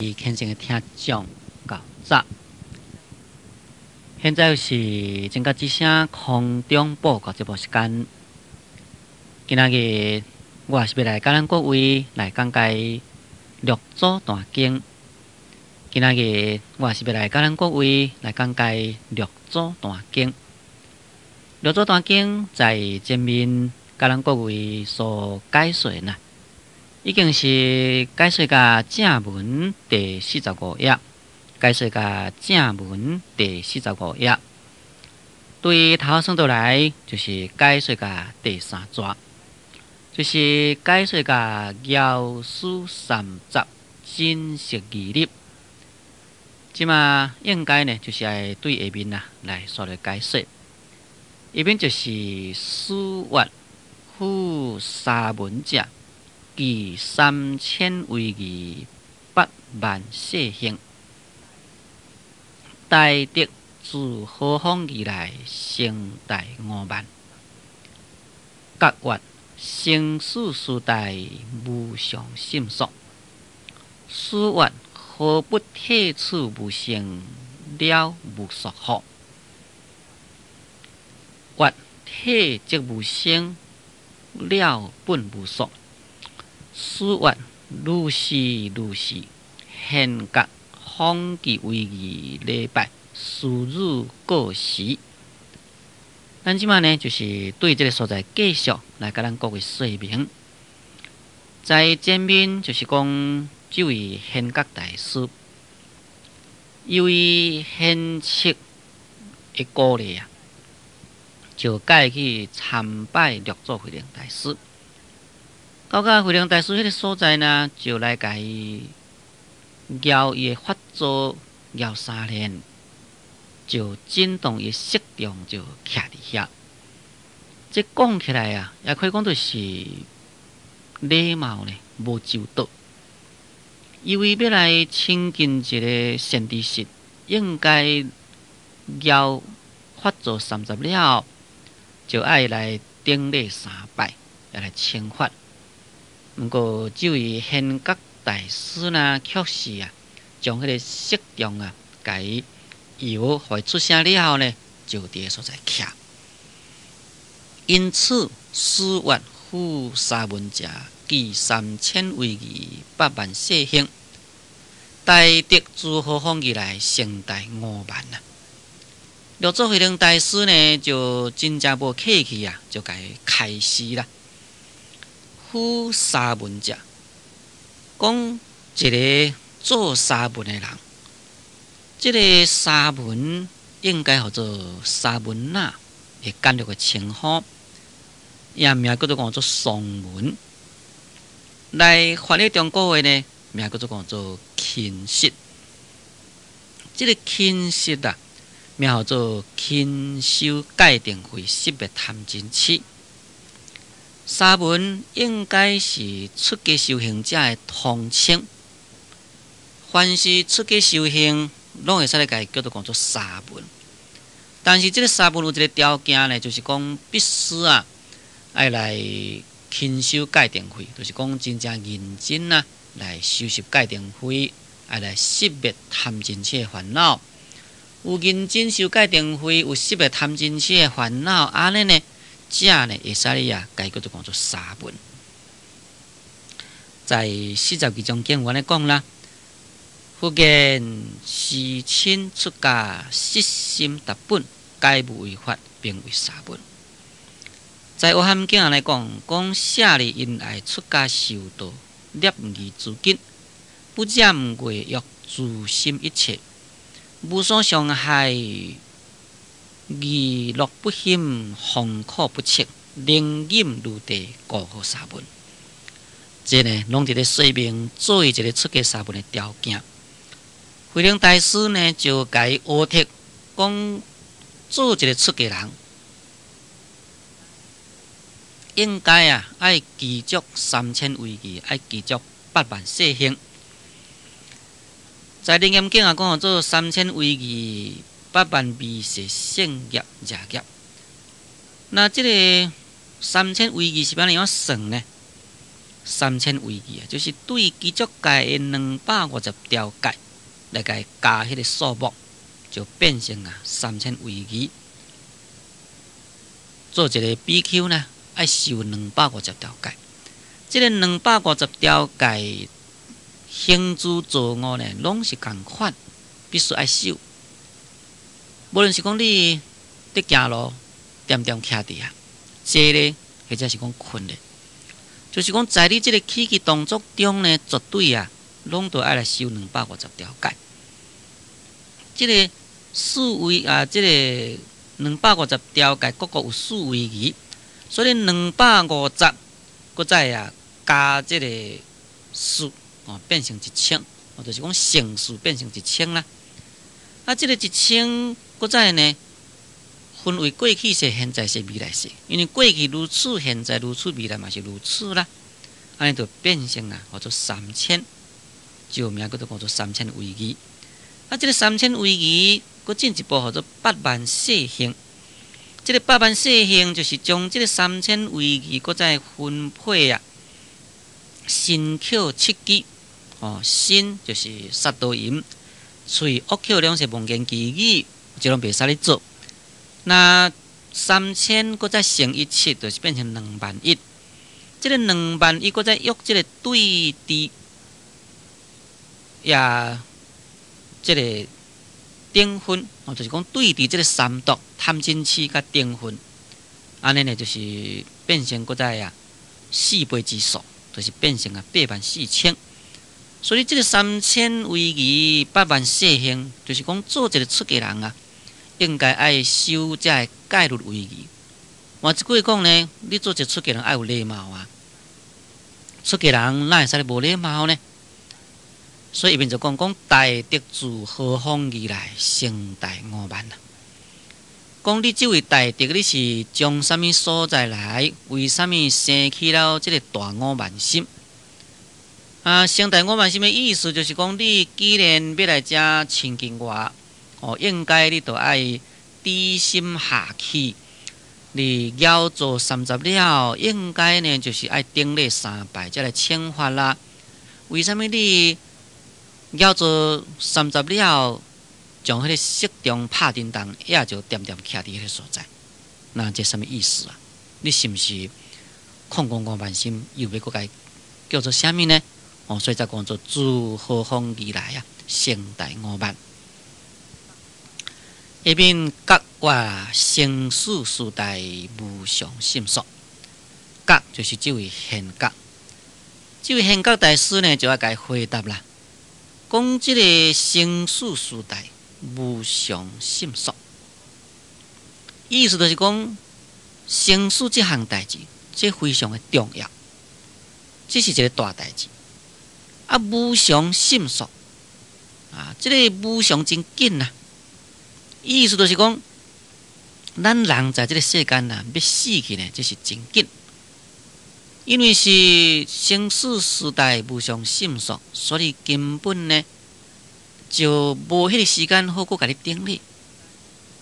虔誠的聽眾，較早。現在是正覺之聲空中報告節目時間。今仔日我是欲來佮咱各位來講解六祖壇經。今仔日我是欲來佮咱各位來講解六祖壇經。六祖壇經在前面佮咱各位所解說呢，已經是解說到正文第四十五頁，解說到正文第四十五頁，對頭算倒來就是解說到第三逝，就是解說到饒師三雜真實義理。這馬應該呢，就是愛對下面啊來煞落解說。下面就是師曰：夫沙門者，具三千威儀八萬細行，大德自何方而來，成大我慢？覺曰：生死時代，無常心所。師曰：何不退此無生，了無束縛？曰：退則無生，了本無束。師曰：如是如是，玄覺訪其威儀禮拜，師汝過時。咱這馬呢，就是對這个所在繼續來共咱各位說明。在前面就是講，這位玄覺大師，由於賢徹的鼓勵啊，就共去參拜六祖慧能大師。到甲慧能大師彼个所在呢，就來共伊搖伊的法座，搖三連，就震動伊的色重就徛佇遐。這講起來啊，也可以講做是禮貌呢，無周到。因為欲來親近一个善知識，應該搖法座三十了後，就愛來頂禮三拜，也來請法。毋過，這位玄覺大師呢，卻是啊，將彼个色重啊，共伊搖，予伊出聲了後呢，就佇个所在徛。因此，師曰：夫沙門者，具三千威儀，八萬細行，大德自何方而來，成大我慢啊！六祖慧能大師呢，就真正無客氣啊，就共伊開示啦。夫沙門者，講一个做沙門的人，這个沙門應該號做沙門那，會簡略的稱呼，伊名叫做講做喪門。來翻譯中國話呢，名叫做講做勤實。這个勤實啊，名號做勤修戒定慧，息滅貪嗔癡。沙門應該是出家修行者的統稱。凡是出家修行，攏會使來共伊叫做講做沙門。但是這个沙門有一个條件呢，就是講必須啊，愛來勤修戒定慧，就是講真正認真啊，來修習戒定慧，愛來息滅貪嗔癡的煩惱。有認真修戒定慧，有息滅貪嗔癡的煩惱，按呢呢，才呢會使你啊，共伊叫做講做沙門。在四十二章經有按呢講啦，佛言時親出家，悉心達本，皆無違法，名為沙門。在阿含經來講，講舍利𪜶愛出家修道，涅儀諸根，不染外欲，慈心一切，無所傷害，娛樂不興，風苦不測，能忍如地，故號沙門。這呢，攏佇咧說明做一个出家沙門的條件。慧能大師呢，就共伊學剔講，做一个出家人，應該啊愛具足三千威儀，愛具足八萬細行。在楞嚴經啊講做三千威儀，八萬微細勝業邪業。那這个三千威儀是按怎樣算呢？三千威儀啊，就是對具足戒的250條戒來共伊加彼个數目，就變成啊三千威儀。做一个比丘呢，愛受兩百五十條戒。這个兩百五十條戒，行住坐臥呢，攏是仝款，必須愛守。無論是講你佇行路，恬恬徛佇遐，坐咧，或者是講睏咧，就是講在你這个起居動作中呢，絕對啊，攏都愛來守兩百五十條戒。這个四威啊，這个兩百五十條戒，各各有四威儀，所以兩百五十，閣再啊加這个四哦，變成一千，哦，就是講乘四變成一千啦。啊，這个一千，閣再呢，分為過去世、現在世、未來世，因為過去如此，現在如此，未來嘛是如此啦。按呢就變成啊，號做三千，就名叫做叫做三千威儀。啊，這个三千威儀，閣進一步號做八萬四行。這个八萬四行就是將這个三千威儀，閣再分配啊，身口七支哦，身就是殺盜淫，喙惡口兩舌妄言綺語，這攏袂使你做。那三千閣再乘以七，就是變成2萬一。這个兩萬一閣再約這个對治也，這个頂分哦，就是講對治這个三毒貪嗔痴佮頂分，按呢呢就是變成閣再啊四倍之數，就是變成啊8萬4千。所以這个三千威儀八萬四行，就是講做一个出家人啊，應該愛守這个戒律威儀。換一句講呢，你做一个出家人愛有禮貌啊。出家人哪會使無禮貌呢？所以伊面就講講大德自何方而來，成大我慢啊！講你這位大德，你是從啥物所在來？為啥物生起了這个大我慢心？啊，生大我慢心的意思就是講，你既然欲來遮親近我，哦，應該你就愛低心下去，你枵做三十了，應該呢就是愛頂禮三拜，才來請法啦。為啥物你枵做三十了，將彼个色中拍叮當，也就恬恬徛佇彼个所在？那這啥物意思啊？你是毋是空空我慢心，又欲閣共伊叫做啥物呢？哦，所以才講做自何方而來啊？成大我慢。下面覺我生死時代無常心所，覺就是這位玄覺，這位玄覺大師呢，就愛共伊回答啦。講這个生死時代無常心所，意思就是講生死這項代誌，這非常的重要，這是一个大代誌。啊，無常心所啊，這个無常真緊啊！意思就是講，咱人在這个世間啊，欲死去呢，這是真緊，因為是生死時代無常心所，所以根本呢就無彼个時間好閣共你頂禮。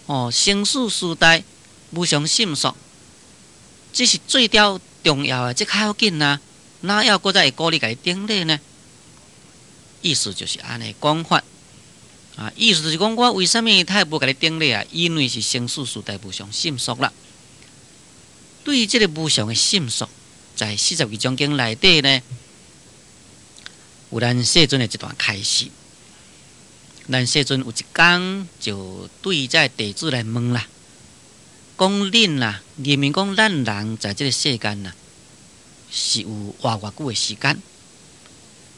哦，生死時代無常心所，這是最刁重要的，這較要緊啊！哪要閣再會顧你共你頂禮呢？意思就是按呢講法啊，意思就是講我為啥物太無共你頂禮啊？因為是生死時代無常心所啦。對於這个無常的心所，在四十二章經內底呢，有咱世尊的一段開示。咱世尊有一工就對這个弟子來問啦，講恁啊，認為講咱人在這个世間啊，是有活偌久的時間？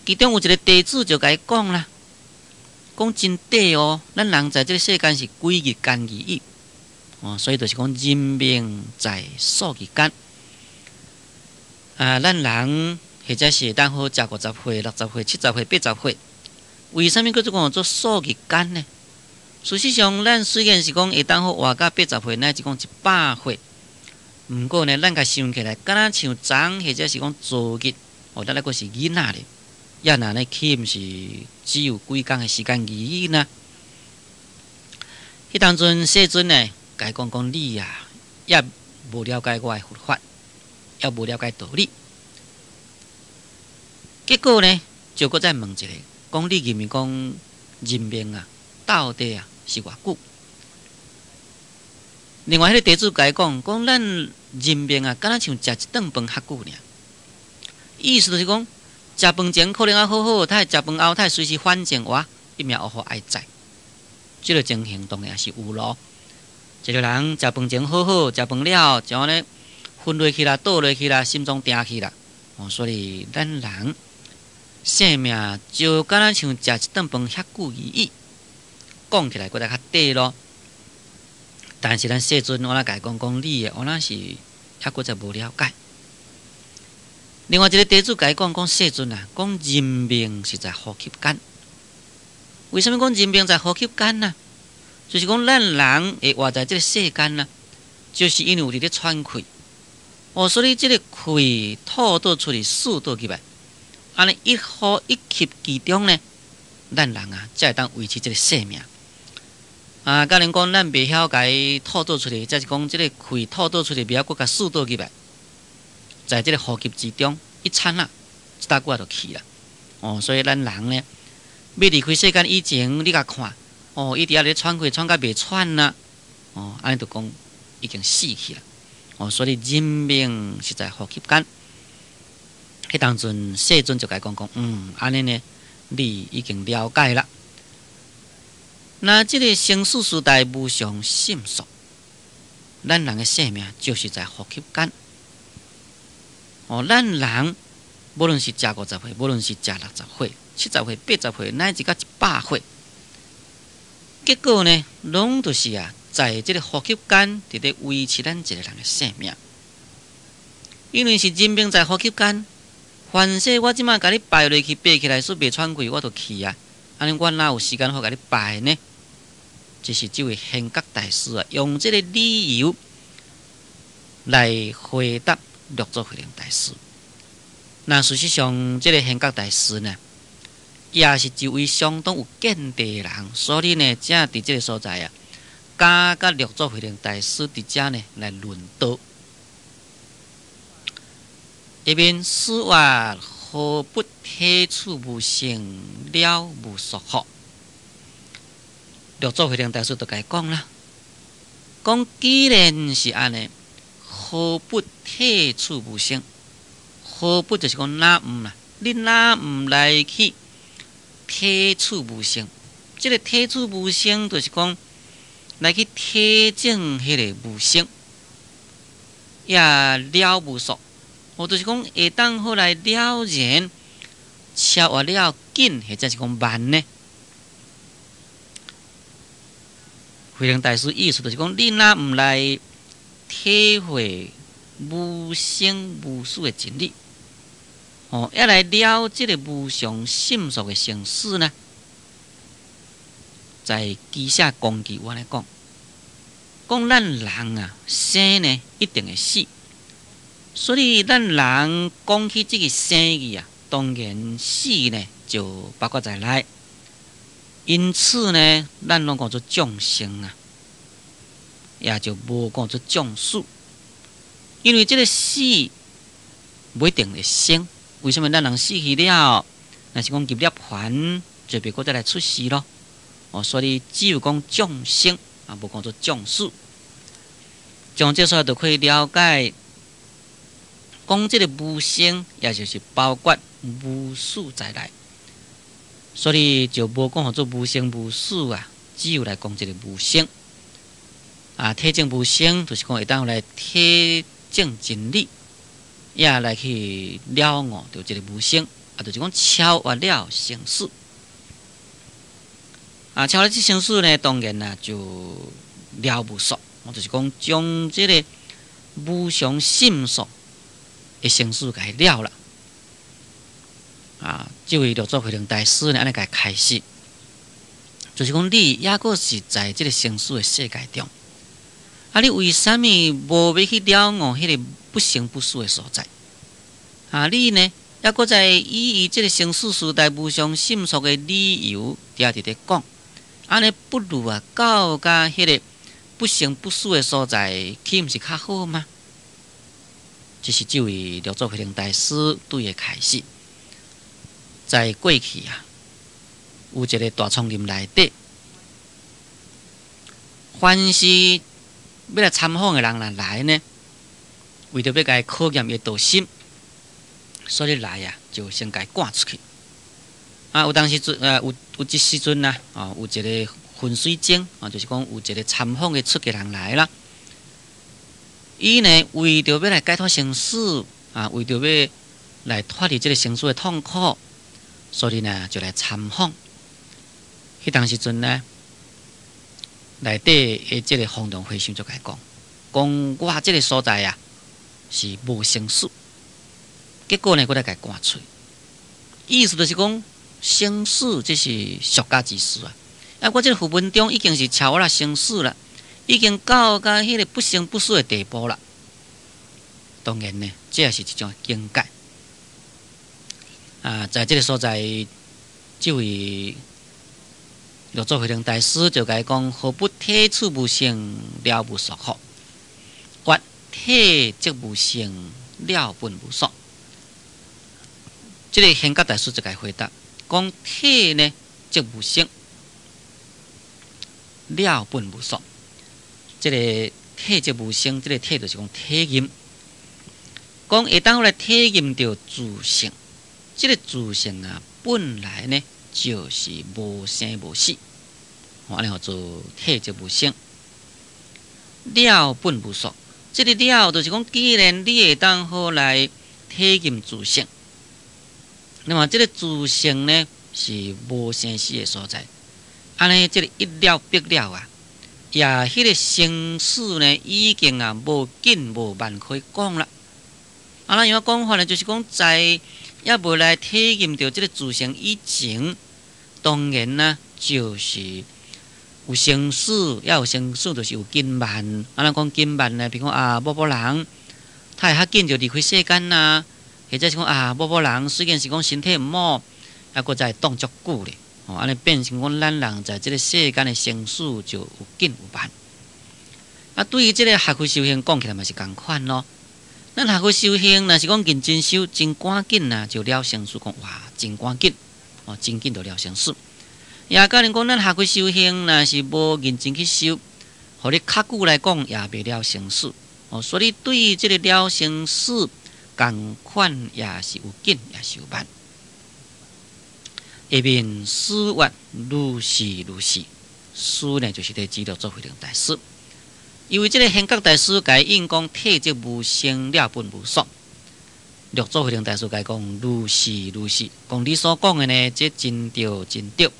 其中有一个弟子就共伊講啦，講真短哦，咱人在這个世間是幾日間而已，哦，所以就是講人命在數日間。啊，咱人或者是會當好食50歲、60歲、70歲、80歲，為啥物叫做講做數日間呢？事實上，咱雖然是講會當好活到80歲，乃至講100歲，毋過呢，咱共想起來，敢若像昨或者是講昨日，哦，咱猶閣是囡仔咧，也若呢，豈毋是只有幾工的時間而已呢？彼當陣世尊呢，共伊講講你啊，猶無了解我的佛法，猶無了解道理。結果呢，就閣再問一個，講你認為講人命啊，到底啊是偌久？另外，彼個弟子共伊講，講咱人命啊，敢若像食一頓飯較久爾。意思就是講，食飯前可能猶好好，但食飯後，他隨時反正哇，一命嗚呼哀哉。這个情形當然也是有咯。一個人食飯前好好，食飯了就按呢昏落去啦，倒落去啦，心臟定去啦。哦，所以咱人生命就敢若像食一頓飯遐久而已，講起來閣來較短咯。但是咱世尊，我來共伊講講你的，我那是猶閣再無了解。另外一個弟子共伊講講世尊啊，講人命是在呼吸間。為啥物講人命在呼吸間呢？就是講咱人會活在這个世間啊，就是因為有佇咧喘氣。哦，所以這个氣吐倒出去，輸倒入來，按呢一呼一吸其中呢，咱人啊，才會當維持這个生命。啊，假如講咱袂曉共伊吐倒出去，抑是講這个氣吐倒出去，袂曉閣共輸倒入來，在這个呼吸之中，一剎那，一大久仔就去啦。哦，所以咱人呢，欲離開世間以前，你共看，哦，伊佇遐咧喘氣，喘甲袂喘啦，哦，按呢就講已經死去啦。哦，所以人命是在呼吸間。彼當陣世尊就共伊講講，按呢呢，你已經了解啦。那這个生死時代無常心速，咱人的生命就是在呼吸間。哦，咱人無論是食50歲，無論是食60歲、70歲、80歲，乃至到100歲，結果呢，攏就是啊，在這个呼吸間，佇咧維持咱一個人的生命。因為是人命在呼吸間，凡勢我這馬共你拜落去，爬起來，煞袂喘氣，我就去啊。按呢，我哪有時間好共你拜呢？這是這位玄覺大師啊，用這个理由來回答六祖慧能大師。那事實上，這个玄覺大師呢，也是一位相當有見地的人，所以呢，才佇這个所在啊，敢佮六祖慧能大師佇遮呢來論道。下面師曰何不體取無生了無束縛？六祖慧能大師就共伊講啦，講既然是按呢，何不體取無生？何不就是講若毋啦？你若毋來去體取無生？這个體取無生，就是講來去體證彼个無生，也了無束。哦，就是講會當好來了然超越了緊，或者是講慢呢？慧能大師意思就是講，你若毋來體會無生無死的真理，哦，猶來了這个無常心速的生死呢？在機舍公記有按呢講，講咱人啊生呢一定會死，所以咱人講起這个生字啊，當然死呢就包括在內。因此呢，咱攏講做眾生啊，也就無講做眾死，因為這个死無一定會生。為啥物咱人死去了，若是講入涅槃，就袂閣再來出世咯？哦，所以只有講眾生啊，無講做眾死。從這所在就可以了解，講這个無生，也就是包括無死在內。所以就無講號做無生無死啊，只有來講這个無生。啊，體證無生，就是講會當來體證真理，也來去了悟著這个無生，啊，就是講超越了生死。啊，超越這生死呢，當然啊就了無束，我就是講將這个無常心速的生死共伊了啦。啊，這位六祖慧能大師呢，按呢共伊開示，就是講你猶閣是在這个生死的世界中，啊，你為啥物無欲去了悟彼个不生不死的所在？啊，你呢，猶閣在以伊這个生死時代無常心速的理由，佇遐佇咧講，按呢不如啊，到佮彼个不生不死的所在，豈毋是較好嗎？這是這位六祖慧能大師對伊的開示。在過去啊，有一个大叢林內底，凡是欲來參訪的人若來呢，為著欲共伊考驗伊的道心，所以來啊，就先共伊趕出去。啊，有當時陣，有一時陣啊，哦，有一个分水嶺，啊，就是講有一个參訪的出家人來啦。伊呢，為著欲來解脫生死，啊，為著欲來脫離這个生死的痛苦，所以呢，就來參訪。彼當時陣呢，內底的這个方丈和尚就共伊講，講我這个所在啊是無生死，結果呢，閣來共伊趕出去。意思就是講，生死這是俗家之事啊。啊，我這个佛門中已經是超越生死啦，已經到甲彼个不生不死的地步啦。當然呢，這也是一種境界。啊，在這个所在，這位六祖慧能大師就共伊講：何不體處無生，了無所苦？曰體即無生，了本無所。這个玄覺大師就共伊回答：講體呢，即無生，了本無所。這个體即無生，這个體就是講體驗，講會當來體驗著自性。這个自性啊，本來呢就是無生無死，按呢號做體即無生，了本無所。這个了就是講，既然你會當好來體驗自性，那麼這个自性呢是無生死的所在。按呢，這个一了百了啊，也彼个生死呢已經啊無緊無慢可以講啦。啊，咱用講法呢，就是講在猶未來體驗著這个自性以前，當然呢就是有生死，猶有生死就是有緊慢。啊，咱講緊慢呢，比如講啊，某某人，他會較緊就離開世間啊，或者是講啊，某某人雖然是講身體毋好，啊，閣再當足久咧，哦，按呢變成講咱人在這个世間的生死就有緊有慢。啊，對於這个學佛修行講起來嘛是仝款咯。咱學佛修行，若是講認真修，真趕緊啊，就了生死。講哇，真趕緊，哦，真緊就了生死。也可能講，咱學佛修行，若是無認真去修，予你較久來講，也袂了生死。哦，所以對於這个了生死，仝款也是有緊，也是有慢。下面師曰如是如是，師呢就是咧指六祖慧能大師。因為這个玄覺大師共伊應講體即無生，了本無所。六祖慧能大師共伊講如是如是，講你所講的呢，這真對真對。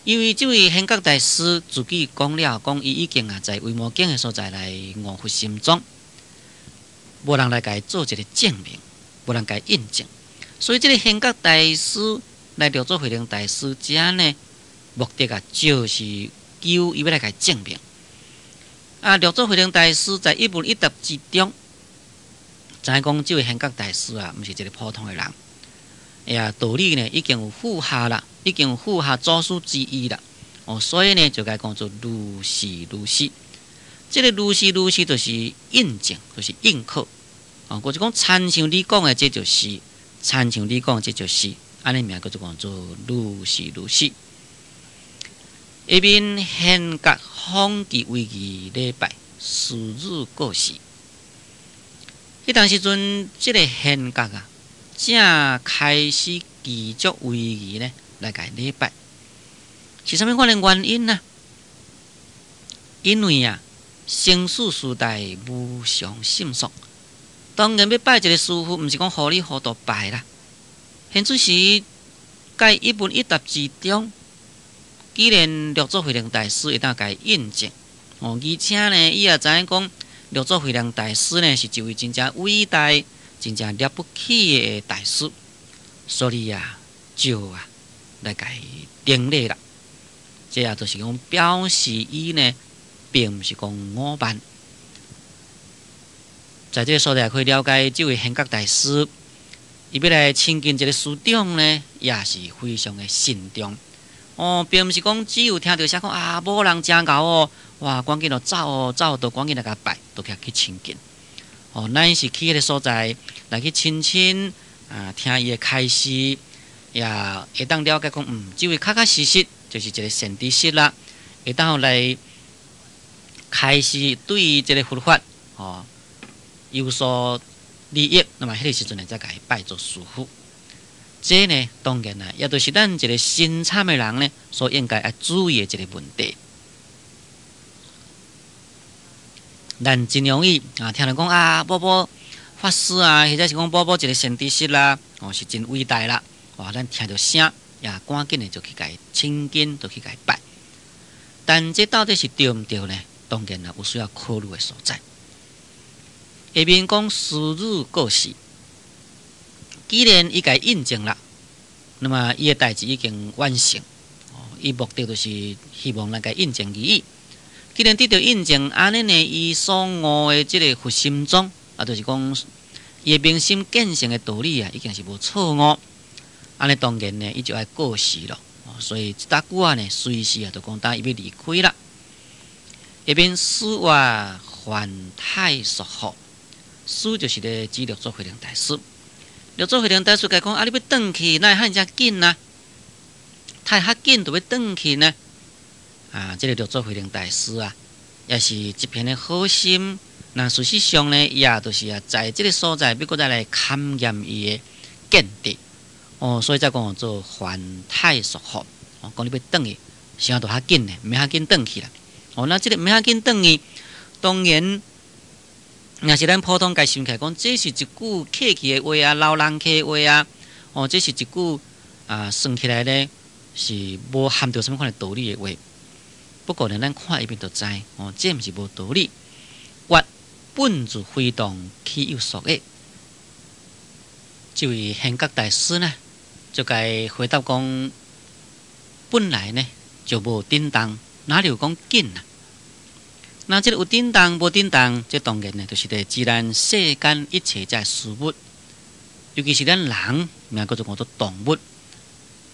因為這位玄覺大師自己講了，講伊已經啊在維摩經的所在來悟佛心裝，無人來共伊做一个證明，無人共伊印證，所以這个玄覺大師來六祖慧能大師遮呢，目的啊就是求伊欲來共伊證明。啊，六祖慧能大師在一問一答之中，知影講這位玄覺大師啊，毋是一个普通的人，也道理呢已經有附下啦，已經有附下祖師之意啦。哦，所以呢就共伊講做如是如是。這个如是如是就是印證，就是印可。哦，閣就講親像你講的，這就是；親像你講的，這就是。按呢名叫做講做如是如是。下面玄覺訪其威儀禮拜，事汝過時。彼當時陣，這个玄覺啊，正開始具足威儀呢，來共伊禮拜。是啥物款的原因呢？因為啊，生死時代無常迅速，當然欲拜一个師父，毋是講糊裡糊塗拜啦。現此時，在一問一答之中，既然六祖慧能大師會當共伊印證，哦，而且呢，伊也知影講六祖慧能大師呢是一位真正偉大、真正了不起的大師，所以啊，就啊來共伊頂禮啦。這也就是講表示伊呢，並毋是講傲慢。在這个所在可以了解，這位玄覺大師，伊欲來親近一个師長呢，也是非常的慎重。哦，並毋是講只有聽著啥講啊，某人誠𠢕哦，哇，趕緊就走哦，走就趕緊來共拜，就去親近。哦，咱是去彼个所在來去親親啊，聽伊的開示，也會當了解講，這位確確實實就是一個善知識啦，會當來開始對這个佛法有所利益，那麼彼个時陣呢，才共伊拜做師父。這呢，當然啦，也就是咱一個新參的人呢，所應該愛注意的一個問題。咱真容易啊，聽人講啊，某某法師啊，或者是講某某一個善知識啦，是真偉大啦。哇，咱聽著聲，也趕緊的就去共伊親近，就去共伊拜。但這到底是對毋對呢？當然啦，有需要考慮的所在。下面講師汝過世，既然伊共印證啦，那麼伊的代誌已經完成，伊目的就是希望咱共印證而已。既然得著印證，按呢呢，伊所悟的這个佛心宗，啊，就是講伊的明心見性的道理啊，已經是無錯誤。按呢當然呢，伊就愛過世咯。所以這搭久啊呢，隨時啊，就講當伊欲離開啦。下面師曰凡太束縛，師就是咧指六祖慧能大師。六祖慧能大師共伊講啊，你欲轉去，哪會遐爾緊啊？太較緊就欲轉去呢？啊，這个六祖慧能大師啊，也是一片的好心。那事實上呢，伊也就是啊，在這个所在欲閣再來勘驗伊的見地。所以才講做凡太束縛。講你欲轉去，啥都較緊呢，毋免較緊轉去啦。那這个毋免較緊轉去，當然，若是咱普通共想起來講，這是一句客氣的話啊，老人客的話啊。這是一句啊，算起來呢是無含著啥物款的道理的話。不過呢，咱看伊面就知，這毋是無道理。曰本自非動，豈有束也？這位玄覺大師呢，就共伊回答講，本來呢就無振動，哪裡有講緊啊？那這个有振動無振動，這當然呢，就是佇指咱世間一切這事物，尤其是咱人，名叫做講做動物。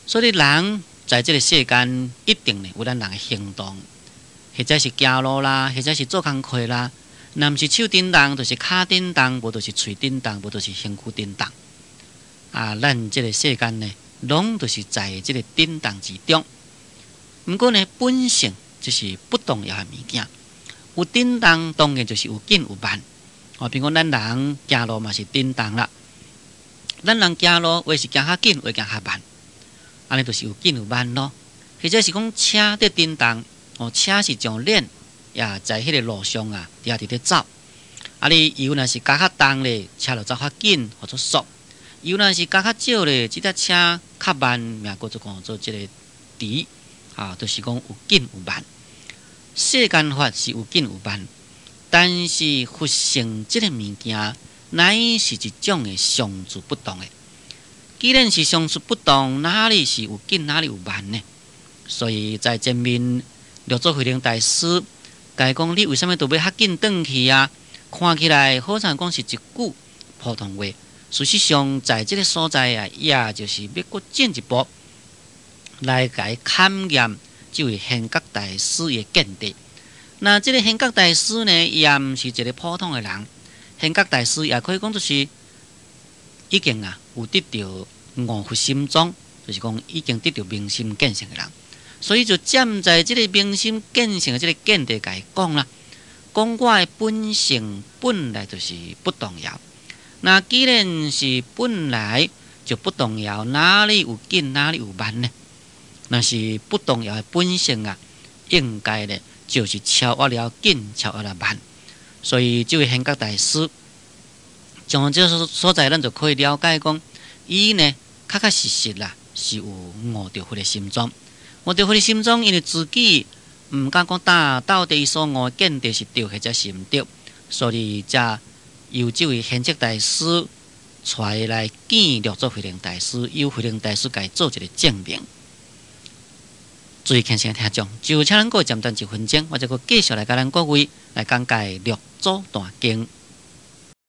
所以人在這个世間，一定呢有咱人的行動，或者是行路啦，或者是做工課啦，若毋是手振動，就是跤振動，無就是喙振動，無就是身軀振動。啊，咱這个世間呢，攏就是在這个振動之中。毋過呢，本性就是不動搖的物件。有振動，當然就是有緊有慢。比如講咱人行路嘛是振動啦。咱人行路，有是行較緊，有行較慢，按呢就是有緊有慢咯。或者是講車佇振動，車是像鏈，也在彼个路上啊，佇遐佇咧走。啊，你油若是加較重咧，車就走較緊，或者速；油若是加較少咧，這台車較慢，名叫做講做這个遲，啊，就是講有緊有慢。世間法是有緊有慢，但是佛性這个物件，乃是一種的常住不動的。既然是常住不動，哪裡是有緊，哪裡有慢呢？所以在前面六祖慧能大師共伊講，你為啥物都欲較緊轉去啊？看起來好像講是一句普通話，事實上在這个所在啊，也就是欲閣進一步來共伊勘驗這位玄覺大師的見地。那這个玄覺大師呢，伊也毋是一个普通的人。玄覺大師也可以講就是已經啊有得著悟佛心宗，就是講已經得著明心見性的人。所以就站在這个明心見性的這个見地，共伊講啦，講我的本性本來就是不動搖。那既然是本來就不動搖，哪裡有緊，哪裡有慢呢？若是不動搖的本性啊，應該呢就是超越了緊，超越了慢。所以這位玄覺大師，從這個所在，咱就可以了解講，伊呢確確實實啦，是有悟著佛的心宗。悟著佛的心宗，因為自己毋敢講呾到底伊所悟的見地是對，或者是毋對，所以才由這位玄覺大師帶伊來見六祖慧能大師，由慧能大師共伊做一個證明。注意聽聲聽眾，就請咱各位暫停一分鐘，我再閣繼續來共咱各位來講解六祖壇經。